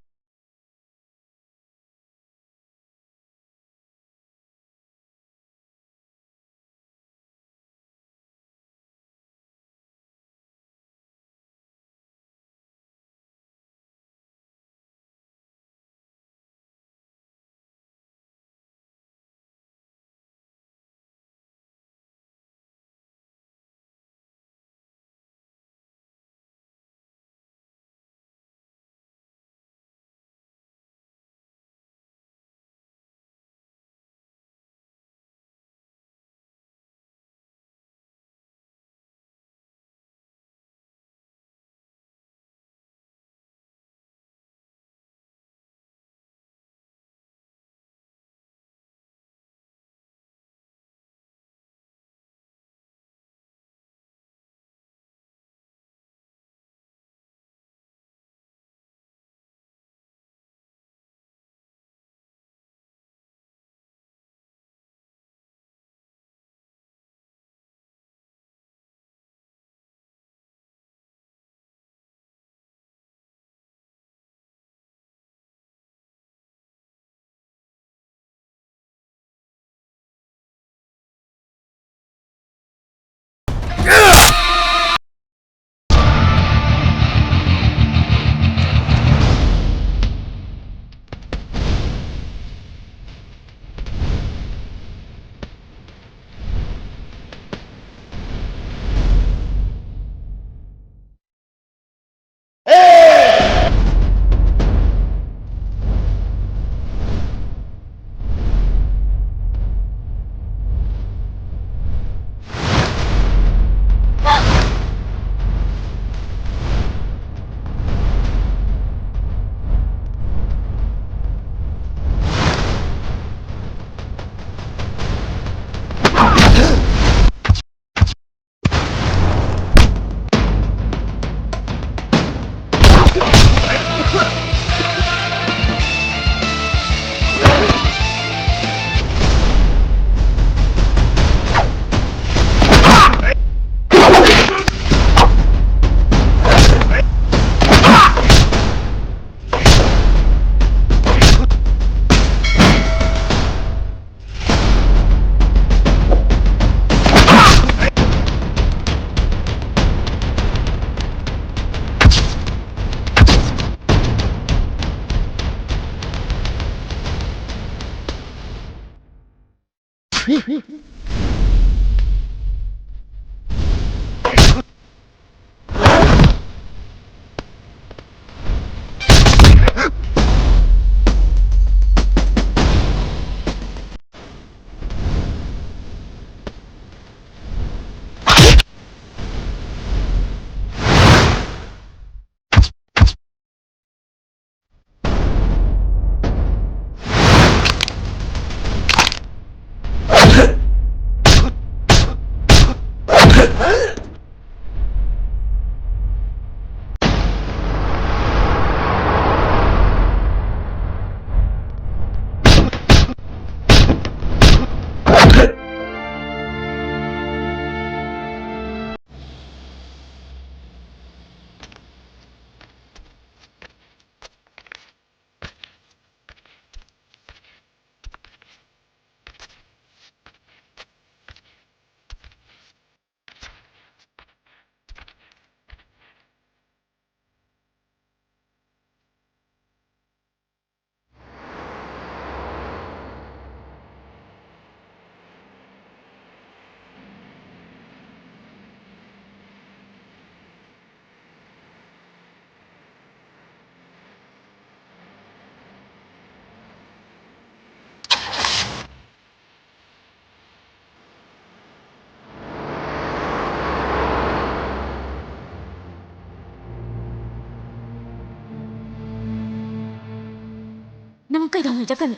ꯅꯪ ꯀꯩꯗꯧꯉꯩ ꯆꯠꯀꯅꯤ?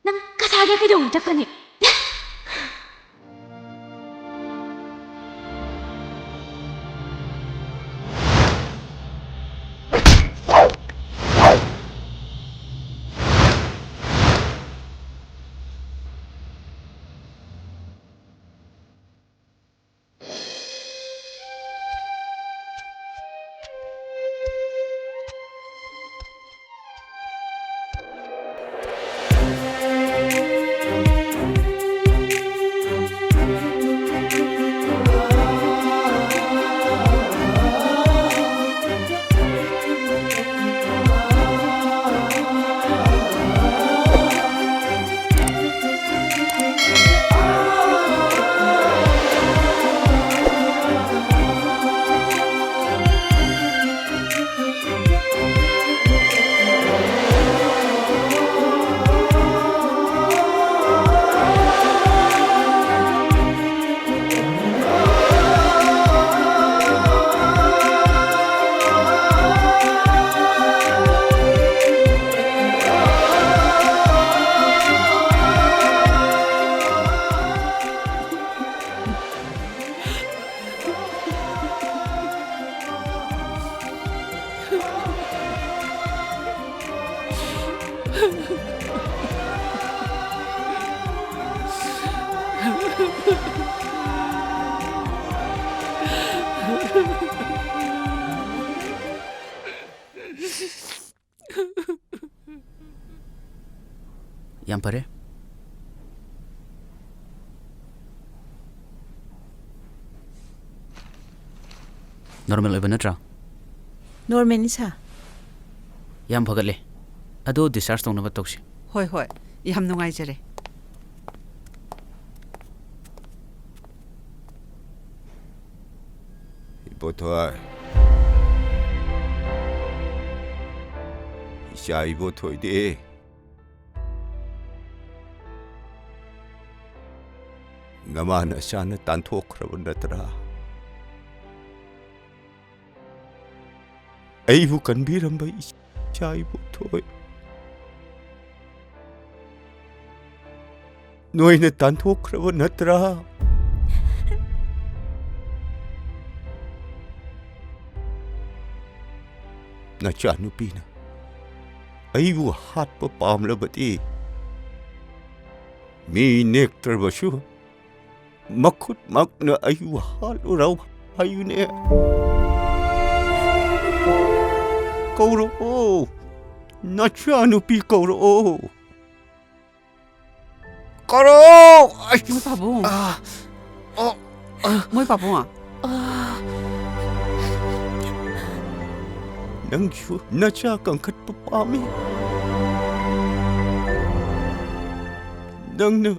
ꯅꯪ ꯀꯁꯥꯔꯗ ꯀꯩꯗꯧꯉꯩ ꯆꯠꯀꯅꯤ? ꯌꯥꯝ ꯐꯔꯦ꯫ ꯅꯣꯔꯃꯦꯜ ꯑꯣꯏꯕ ꯅꯠꯇ꯭ꯔꯥ? ꯅꯣꯔꯃꯦꯜꯅꯤ, ꯁꯥꯔ꯫ ꯌꯥꯝ ꯐꯒꯠꯂꯦ꯫ ꯑꯗꯨ ꯗꯤꯁꯆꯥꯔꯖ ꯇꯧꯅꯕ ꯇꯧꯁꯤ꯫ ꯍꯣꯏ, ꯍꯣꯏ꯫ ꯌꯥꯝ ꯅꯨꯡꯉꯥꯏꯖꯔꯦ꯫ ꯏꯕꯣꯊꯣꯏ꯫ ꯏꯆꯥ ꯏꯕꯣꯊꯣꯏꯗꯤ ꯅꯃꯥ ꯅꯆꯥꯅ ꯇꯥꯟꯊꯣꯛꯈ꯭ꯔꯕ ꯅꯠꯇ꯭ꯔꯥ? ꯑꯩꯕꯨ ꯀꯟꯕꯤꯔꯝꯕ ꯏꯆꯥ ꯏꯕꯣꯊꯣꯏ꯫ ꯅꯣꯏꯅ ꯇꯥꯟꯊꯣꯛꯈ꯭ꯔꯕ ꯅꯠꯇ꯭ꯔꯥ? ꯅꯆꯥꯅꯨꯄꯤꯅ ꯑꯩꯕꯨ ꯍꯥꯠꯄ ꯄꯥꯝꯂꯕꯗꯤ, ꯃꯤ ꯅꯦꯛꯇ꯭ꯔꯕꯁꯨ ꯃꯈꯨꯠꯃꯛꯅ ꯑꯩꯕꯨ ꯍꯥꯠꯂꯨꯔꯧ ꯍꯥꯏꯌꯨꯅꯦ꯫ ꯀꯧꯔꯛꯑꯣ, ꯅꯆꯥꯅꯨꯄꯤ ꯀꯧꯔꯛꯑꯣ꯫ ꯀꯧꯔꯛꯑꯣ! ꯑꯩ ꯃꯣꯏ ꯄꯥꯕꯨꯡ꯫ ꯑꯥ! ꯑꯣ! ꯃꯣꯏ ꯄꯥꯕꯨꯡ꯫ ꯅꯪꯁꯨ ꯅꯆꯥ ꯀꯟꯈꯠꯄ ꯄꯥꯝꯃꯤ? ꯅꯪꯅ